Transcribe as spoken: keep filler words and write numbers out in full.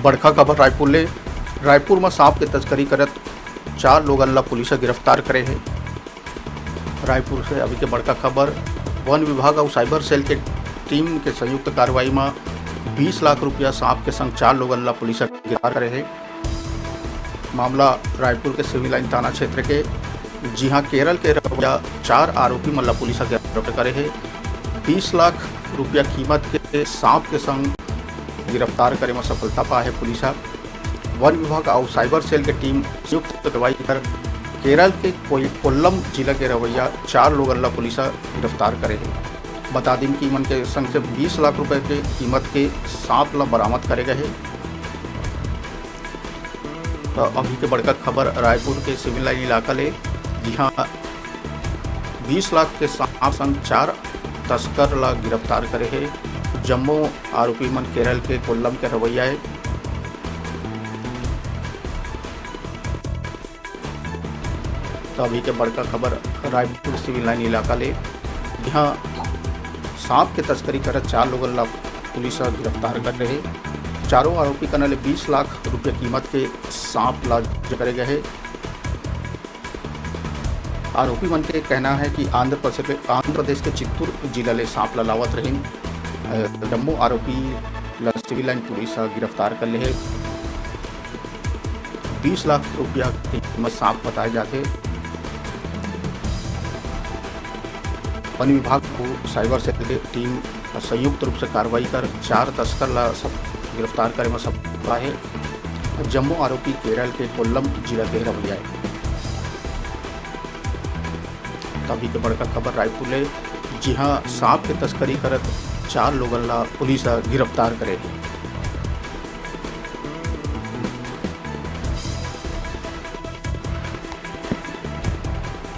बड़का खबर रायपुर ले। रायपुर म सांप के तस्करी करत चार लोगन ला पुलिस ह गिरफ्तार करे हे। रायपुर से अभी के बड़का खबर। वन विभाग अउ साइबर सेल के टीम के संयुक्त कार्रवाई म बीस लाख रुपया सांप के संग चार लोगन ला पुलिस ह गिरफ्तार करे हे। मामला रायपुर के सिविल लाइन थाना क्षेत्र के, जिहां केरल के रहवइया चार आरोपी मन ला पुलिस ह गिरफ्तार करे हे। बीस लाख रुपया कीमत के सांप के संग गिरफ्तार करे म सफलता पाए हे पुलिस ह। वन विभाग अउ साइबर सेल के टीम संयुक्त कार्रवाई कर केरल के कोल-, कोल्लम जिला के रहवइया चार लोगन ला पुलिस ह गिरफ्तार करे हे। बता दिन कि इमन के संग से बीस लाख रुपए के कीमत के सांप ला बरामद करे गए हे। त अभी के बड़का खबर रायपुर के सिविल लाइन इलाका ले, जिहां बीस लाख के सांप संग चार तस्कर ला गिरफ्तार करे हे। जम्मो आरोपी मन केरल के कोल्लम के रहवइया हे। त अभी के बड़का खबर रायपुर सिविल लाइन इलाका ले, जिहां सांप के तस्करी करत चार लोगन ला पुलिस ह गिरफ्तार करे हे। चारों आरोपी कना ले बीस लाख रुपया कीमत के सांप ला जब्त करे गए हे। आरोपी मन के कहना हे कि आंध्र प्रदेश, आंध्र प्रदेश के चित्तूर जिला ले सांप ला लावत रहिन। अ, जम्मो आरोपी ला सिविल लाइन पुलिस ह गिरफ्तार कर ले हे। बीस लाख रुपया के कीमत सांप बताए जाथे। वन विभाग अउ साइबर सेल के टीम संयुक्त रूप से कार्रवाई कर चार तस्कर ला सब गिरफ्तार करे म सफल हे। जम्मो आरोपी केरल के कोल्लम जिला के रहवइया हे। त अभी के बड़का खबर रायपुर ले, जिहां सांप के तस्करी करत चार लोगन ला पुलिस ह गिरफ्तार करे हे।